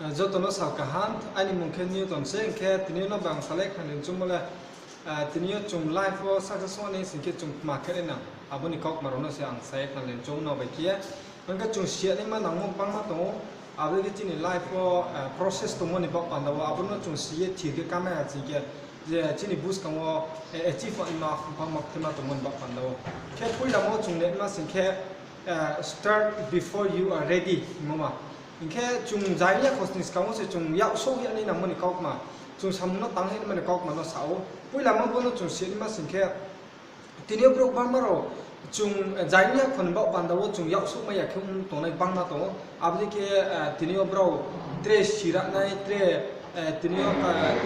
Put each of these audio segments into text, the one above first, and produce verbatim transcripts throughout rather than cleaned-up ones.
Joto no sal kaham, aini mung khe Newton se, hing khe tini yo no ba ang salai khnani choungmo le, tini yo chung life wo success ong nai sing khe chung tma khe nai nang, abo ni kaukma rao no se ang sa ye khnani choung no bai khe ye. Hing khe chung si ya naima nangmo bangma tong ou, abo dei khe chini life wo process tongmo ni baoh panda wo, abo no chung si ye thir khe kamai ha sing khe, je chini buskang wo achieve ongnaima bangma kthema tongmo ni baoh panda wo. Khe poilamo chung naima sing khe, start before you are ready hingmo ma. Hing khe chung jai ni yakho ni skang wo se chung yaksouh ya nai nangmo ni kaukma, chung samung no tang ya naima ni kaukma no sa ou. Poilamo bo no chung si ya naima sing khe, tini yo brouh bangma rao chung jai ni yakho ni baoh panda wo chung yaksouhmai ya khe ong tongnai bangma tong ou. Abo dei khe tini yo brao tre sira nai, tre tini yo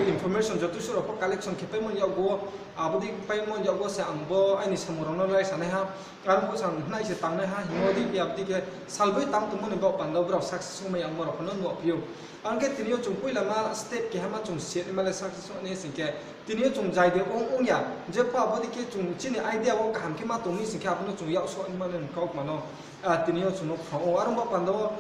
information joto suh rao pho collection khe paimo ni yakgu wo, abo dei paimo ni yakgu wo se ang bo aini samung rao no raisa nai ha. Aro pho se ang nai se tangnai ha hingmo dei khe, abo dei khe salboi tang tongmo ni baoh panda wo brao success ongmai ya ongmo rao pho no nuh phi ou. Ang khe tini yo chung poilama step kehama chung si ya naima le success ong nai sing khe, tini yo chung jai de ong ong ya, jepho abo dei khe chung chini idea wo kaham khe ma tong mi sing khe, abo no chung yaksouh naima ni kaukma no tini yo chung no phrang ou. Aro baoh panda wo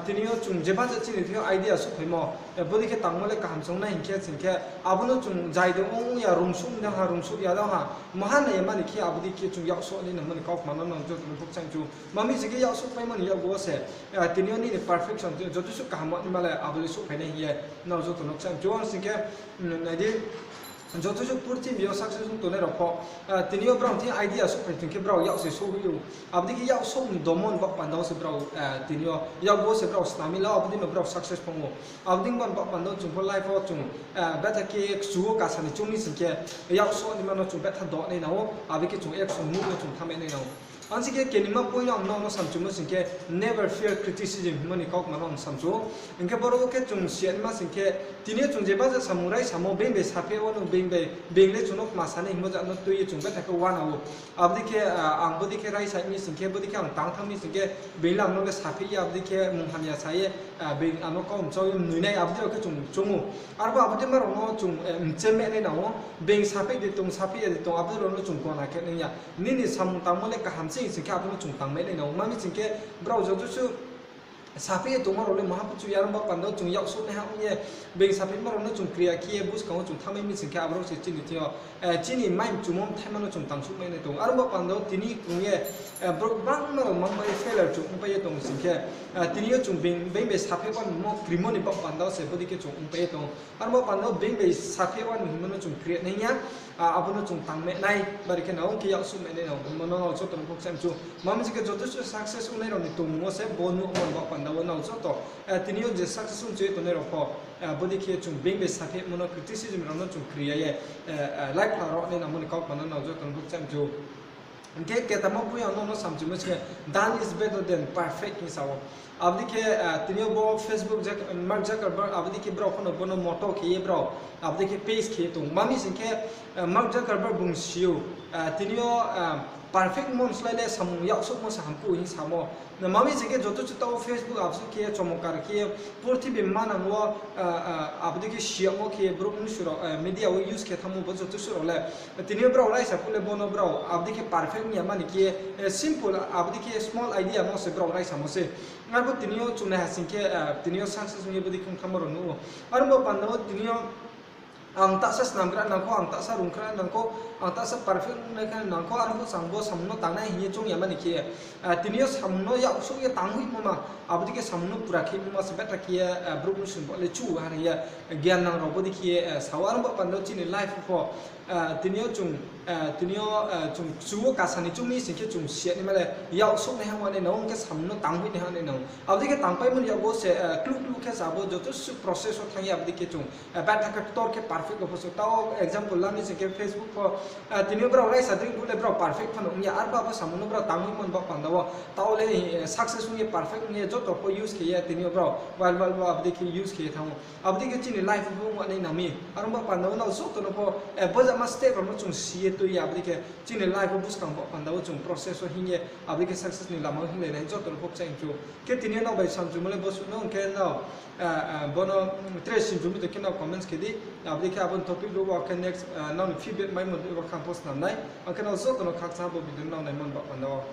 tini yo chung jeba je chini thing yo idea souhphaimo, bodei khe tangmo le kaham chung nai hing khe sing khe, abo no chung jai de ong ong ya, rungsouh de ha, rungsouh ya de ha, maha nai ya mani khe, abo dei khe chung yaksouh nai nangmo ni kaukma no nang joto no phukchang chu. Ma mi sing khe yaksouhpaimo ni yakgu wo se tini yo nini perfection joto suh kaham ongnaima le abo le souhphai nai hing ye nrao joto no kchang chu. Ang sing khe, nai di, joto suh purthimbi yo success ong tongnai rao pho, tini yo brao thing idea souhphai tong khe brao yak se souh ou. Abo dei khe yaksouh ni domo ni baoh panda wo se brao, tini yo yakgu wo se brao snami la, abo dei no brao success phang ou. Abo dei bo ni baoh panda wo chung pho life wo chung betha khe kchu wo kasa ni choung mi sing khe, yaksouh naima no chung betha do nai nang ou, abo khe chung action move no chung thanngmai nai nang ou. Ang sing khe kenima point no ang nrao no samchumo sing khe, never fear criticism hingmo ni kaukma no ang samchu ou. Hing khe boro wo khe chung si ya naima sing khe, tini yo chung jeba je samung raisamo, being bai saphi wano, being le chung no kma sa nai hingmo ja no tui ye chung betha khe uana ou. Abo dei khe, ang bodei khe raisa mi sing khe, bodei khe ang tang thanng mi sing khe, being le ang no le saphi ye, abo dei khe munghamya sa ye, being ang no kau mchao ye mnoi nai, abo dei rao khe chung choung ou. Arpho abo dei ma rao no chung mchemai nai nang ou, being saphi de tong, saphi ya de tong, abo dei rao no chung gona khe nai ya. Nini samung tangmo le kaham se hing sing khe, abo no chung tangmai nai nang ou. Ma mi sing khe, brao joto suh saphi ye tongmo rao le maha pho chu ya, aro baoh panda wo chung yaksouh naiha ong ye, being saphimo rao no chung kri ya khe ye buskang wo chung thanngmai mi sing khe, abo rao se chini thing yo, chini mai mchumo mthaima no chung tangsouhmai nai tong ou. Aro baoh panda wo tini krung ye, brouh bangma rao mangma ye failure chung ongpai ye tong sing khe, tini yo chung being bai saphi wano krimo ni baoh panda wo se bodei khe chung ongpai ye tong ou. Aro baoh panda wo being bai saphi wano hingmo no chung kri nai ya, abo no chung tangmai nai, bari khe nang ong khe yaksouhmai nai nang ou hingmo no nrao joto no phukchang chu. Ma mi sing khe joto suh success ongnai rao ni tongmung wo se bo nuhmo ni baoh panda wo nrao joto, tini yo je success ong ye tongnai rao pho, bodei khe chung being bai saphimo no criticism rao no chung kri ya ye, life ha rao nai nangmo ni kaukma no nrao joto no phukchang chu. Hing khe ketamo point ang nrao no samchumo sing khe, done is better than perfect hing sa ou. Abo dei khe, tini yo bo Facebook, Mark Zuckerberg, abo dei khe brao pho no bo no motto khe ye brao, abo dei khe page khe ye tong. Ma mi sing khe, Mark Zuckerberg bung si ou, tini yo perfect mon slái le samung yaksouhmo se hamkuh hing samo. Ma mi sing khe joto chu taoh Facebook abo suh khe ye chomokar khe ye purthimbi manang wo, abo dei khe siyamo khe ye brouh mnusu rao, media wo use khe thanngmo bo joto suh rao le. Tini yo brao raisa phuh le bo no brao abo dei khe perfect ong ya mani khe ye, simple abo dei khe small idea no se brao raisamo se. Arpho tini yo chung naiha sing khe, tini yo success ong ye bodei khe ong thanngmo rao nuh ou. Aro bo panda wo tini yo ang tahsa snamkra nang kho, ang tahsa rungkra nang kho, ang tahsa perfect ongnai khe nang kho, aro pho ang bo samung no tangnai hing ye choung ya mani khe ye, tini yo samung no yaksouh ye tanghoihmo ma, abo dei khe samung no pura khe ma se betha khe ye, brouh mnusu bo le chu ha hing ye, gyan nang rao bodei khe ye sa ou. Aro bo panda wo chini life pho, tini yo chung, tini yo chung kchu wo kasa ni choung mi sing khe chung si ya naima le yaksouh naiha ong nai nang ou, ong khe samung no tanghoih naiha ong nai nang ou. Abo dei khe tangpaimo ni yakgu wo se, kluh kluh khe se abo joto suh process wo thanng ye abo dei khe chung, betha khe ktor khe perfect wo pho se. Taoh example la mi sing khe Facebook pho, tini yo brao raisa dei phuh le brao perfect phano ong ya, arpho abo samung no brao tanghoihmo ni baoh panda wo taoh le, success ong ye perfect ong ye joto pho use khe ye tini yo brao viral wo abo dei khe use khe ye thanng ou. Abo dei khe chini life wo pho ong nai nang mi. Aro bo panda wo nrao joto no pho, bojama step rao no chung si ye tui ye abo dei khe chini life wo buskang bo panda wo chung process wo hing ye abo dei khe success ni lama wo hinglai nai joto no pho kchaih chu. Khe tini yo nrao bai samchumo le bo suh no, hing khe nrao, bo no, tre simchu mi tong khe nrao comments khe di. Abo dei khe abo ni topic rao wo khe next, nrao ni feedback maimo dei wo khang pho snam nai. Ang khe nrao joto no khakchang ha bo video no nrao naimo ni baoh panda wo.